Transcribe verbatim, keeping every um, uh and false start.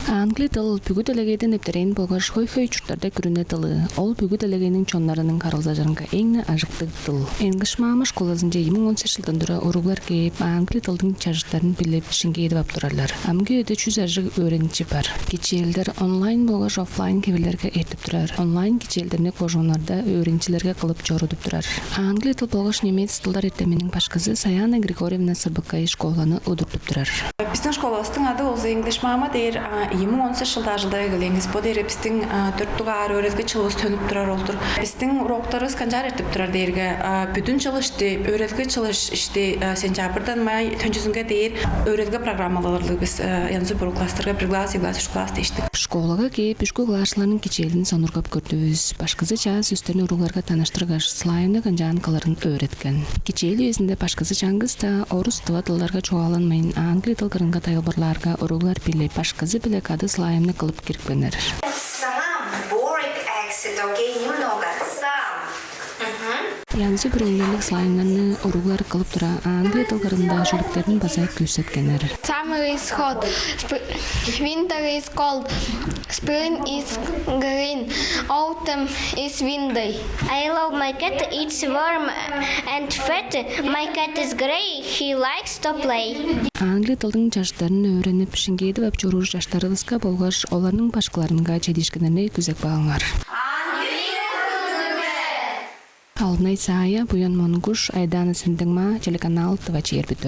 Англи дыл бүгү делегейден нептерээн болгаш хөй-хөй чурттарда күрүне дылы. Ол бүгү делегейниң чоннарының харылзажырынга эң-не ажыктыг дыл. English Mama школазынче ийи муң он сес чылдан тура уруглар кээп, англи дылдың чажыттарын билип, шиңгээдип ап турарлар. Амгы үеде чүс ажыг өөреникчи бар. Кичээлдер онлайн болгаш офлайн хевирлерге эртип турар. Онлайн кичээлдерни кожууннарда өөреникчилерге кылып чорудуп турар. Англи дыл болгаш немец дылдар эртеминиң башкызы Саяна Григорьевна Сырбыкай школаны удуртуп турар. Биздин школабыздың ады ол English Mama дээр. Ийи муң он сес чылда ажылдай келеңиз. Бо дээре биздин төрт дугаар өөредилге чылыбыз төнүп турар олдур. Биздин уроктарыбыз канчаар эртип турар дээрге, бүдүн чыл ишти, өөредилге чыл ишти сентябрьдан май төнчүзүнге дээр өөредилге программаларлыг бис. Янзы бир класстарга, бир класс, эки класс, үч класс дээштик. Школага кээп, үшкү класчыларның кичээлин сонургап көрдүвүс. Башкызы чаа сөстерни уругларга таныштыргаш, слаймны канчаан кылырын өөреткен. Кичээл үезинде башкызы чаңгыс-даа орус, тыва дылдарга чугааланмайн, англи дыл кырынга тайылбырлаарга, уруглар билип, башкызы-биле кады слаймны кылып кирипкеннер. Some boring accent, okay, немного, some. Мгм. Янзы-бүрү үндемдиг слаймнарны уруглар кылып тура, англи дыл кырында шүлүктерин база күүсеткеннер. Summer is hot, sp- winter is cold, spring is green, autumn is windy. I love my cat, it's warm and fat. My cat is gray, he likes to play. Англи дылдың чажыттарын өөренип, шиңгээдип ап чоруур чаштарывыска болгаш оларның башкыларынга чедиишкиннерни күзеп каалыңар. Алдынай Саая, Буян Монгуш, Айдана Сендиңмаа, телеканал «Тыва чээрби дөрт».